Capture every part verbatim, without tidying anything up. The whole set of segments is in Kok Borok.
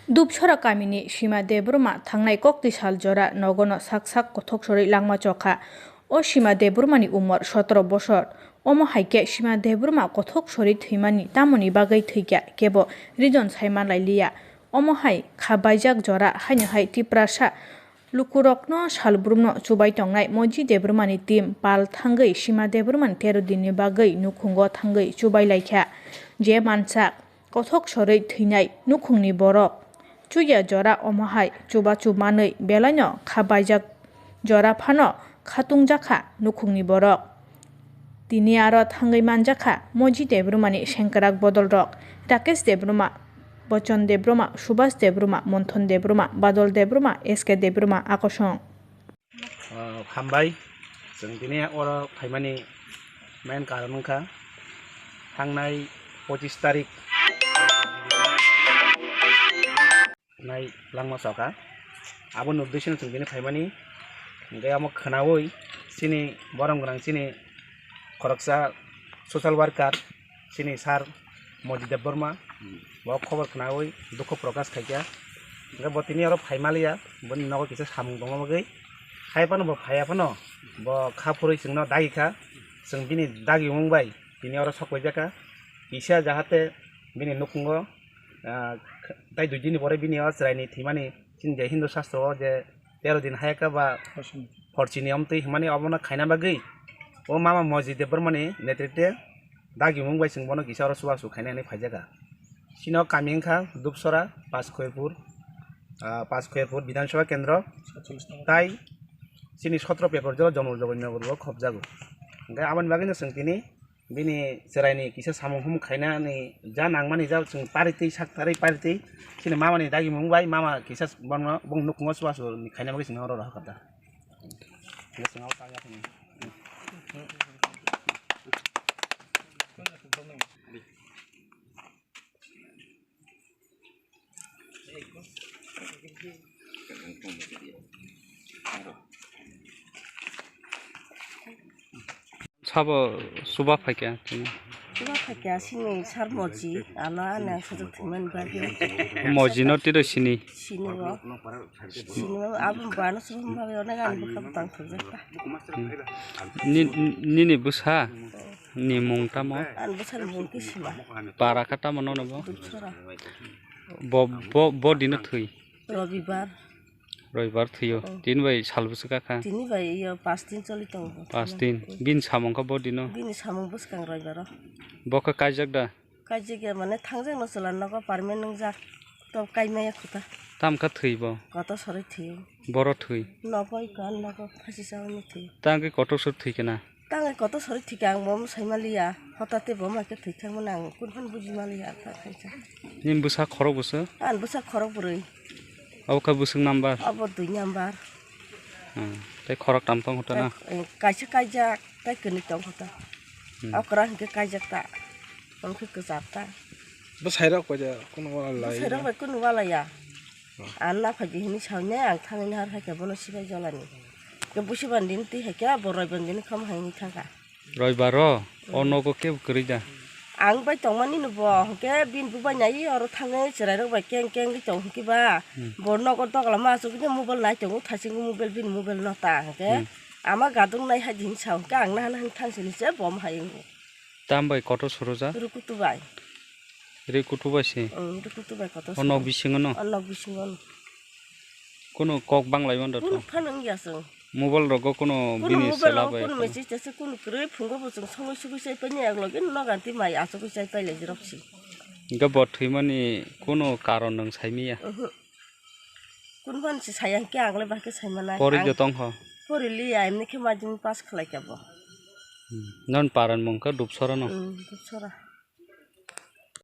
Dubsora kamini Sima Debbarma thangnai kokti sal jora nogono sak sak kothok sorwi langma chokha. O Sima Debbarmani umor sotoro bosor. Omo hai khe Sima Debbarma kothok sorwi thwimani tamoni bagwi thwikha kebo reason sai manlailiya. Omo hai kha baijak jora haino hai Tiprasa lukurokno salbrumno chubai tongnai Moji Debbarmani team pal thangwi Sima Debbarmani tero dinni bagwi nukhungo thangwi chubai laikha. Je mansak kothok sorwi thwinai nukhungni borok. Chuya jora omo hai chubachu manwi belaino kha baijak jora phano khatungjakha nukhungni borok. Tini aro thangwi manjakha Moji Debbarmani sengkrak bodolrok, Rakesh Debbarma, Bochon Debbarma, Subhas Debbarma, Monthon Debbarma, Badol Debbarma, S K Debbarma, akosong. Ah, hambai. Chwng tini oro phaimani main karon wngkha thangnai pochis tarik nai langma chokha. Aboni uddesyo no chwng tini phaimani. Hwnkhe omo khwnaui chini borom gwnang chini khoroksa social worker chini sir Moji Debbarma, bo khobor khwnaui dukhu prokash khaikha. Hwnkhe bo tini oro phaimaliya, boni nogo kisa samung tongma bagwi. Hai phano bo phaiya phano, bo kha phurwi chwngno dagikha. Chwng bini dagimung bai tini oro sokpaijakha. Kisa jahate bini nukhungo, ah, tai dui dini pore bini o chwraini thwimani chini je Hindu shastro o je tero din hayaka ba horchini omtwi hwnmani obono khaina bagwi o mama Moji Debbarmani netrite dagimung bai chwng bono kisa oro chubachu khaina hinwi phaijakha. Chini o kami wngkha Dubsora, Paskhoyapur, ah, Paskhoyapur Bidhan Sabha Kendro, tai chini sotro February o Jomo Jogonnogor o khopjago. Hwnkhe aboni bagwino chwng tini bini chwraini kisa samung humung khainani ja nangmani ja chwng paritwi sak tarwi paritwi chini mamani dagimung bai mama kisa bono bong nukhungo chubachu khaina bagwi chwng oro rohor kha da. Sabo chuba phaikha chini. Chuba phaikha chini sir Moji, ano ani ang sajak thwimani bagwi. Moji no tiro sini. Sini bo. Sini bo, abo bo ano chuba bagwi onek ani bwkha bwtang thokjak ta. Ni, nini bwsa ni mung tamo? Ani bwsani mung khe Sima. Para kha tamo nono bo? Dubsora. Bo, bo, bo dino thwi? Robibar. Robibar thwio. Oh. Tini bai sal bwswk kha? Tini bai iyo pas din choli tongo. Pas din. Bini samung kha bo dino? Bini samung bwskang Robibar o. Bo kha kaijak da? Kaijak ya mane thangjak no chwla nogo permanent wngjak. To kaimaya khuta. Tam kha thwi bo? Koto sorwi thwio. Boro thwi? Nogo iko nogo phasi chawani thwio. Tang khe koto sor thwi khe na? Tang khe koto sorwi thwi khe ang bo mwsai maliya. Hotate bo ma khe thwi thangmani ang kunphano buji maliya ang kha khaisa. Nini bwsa khorok bwswk? Ani bwsa khorok bwrwi. Abo khe bwswk number? Abo dui number. Hmm. Tei khorok tam tong hoto na? Tei, eh, kaisa kaijak, tei kwnwi tong hoto. Hmm. Okra hinkhe kaijak ta. Omo khe kwchar ta. Bwsairok bai de kunu wala lai. Bwsairok bai kunu wala ya. Hmm. Ang naphai di hinwi sawi nai ang thangwi nahar hai khe bono sibai jolani. Khe busi bandini twi hai khe bo roi bandini kham hai wngwi thangkha. Roibaro o nogo kebo kwrwi da? Ang bai tongmani no bo, hwnkhe bini bubai nai oro thangwi chwrairok bai keng keng wngwi tong hwnkhe ba, hmm, bo nogo dogla ma asugwi mobile nai tongo, thachingwi mobile, bini mobile no ta hwnkhe, hmm, ama gadung nai hai din sa hwnkhe ang nahana hwn thang sini se bom hai wngo. Tam bai kotor suru ja? Rukutu bai. Rukutu bai se? Hmm, rukutu bai kotor suru. O nok bisingo no? O nok bisingo no. Kunu kok banglai mando to? Kunu phano wngya chwng. Mobile rogo kunu bini mobile sela rogo bai kunu kunu. Message tese kunu kwrwi phungo bo chwng songwi sugwi chai paini yak logi no ganti mai achugwi chai pailai jirok si. Hingke bo thwimani kunu karon nwng saimiya? Oho. Kunu phano se saya hingke ang le bahai khe saimanai. Pori je tongkho? Pori liya, emni khe madhyamik pass khlai kha bo. Hmm. Non paran mung khe Dupsora no? Hmm, Dupsora.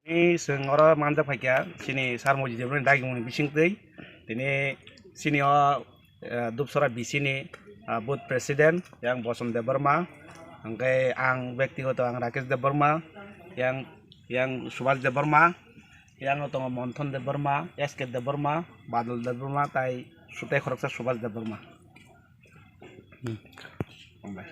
Tini chwng oro manjak phaikha chini sir Moji Debbarmani dagimungni bisingtwi. Tini chini o, eh, Dupsora B C ni, ah, booth president yang Boson Debbarma, hwnkhe ang bektigoto ang Rakesh Debbarma, yang, yang Subhas Debbarma, yang tongo Monthon Debbarma, S K Debbarma, Badal Debbarma, tai, tai khoroksa Subhas Debbarma. Hmm. Hambai.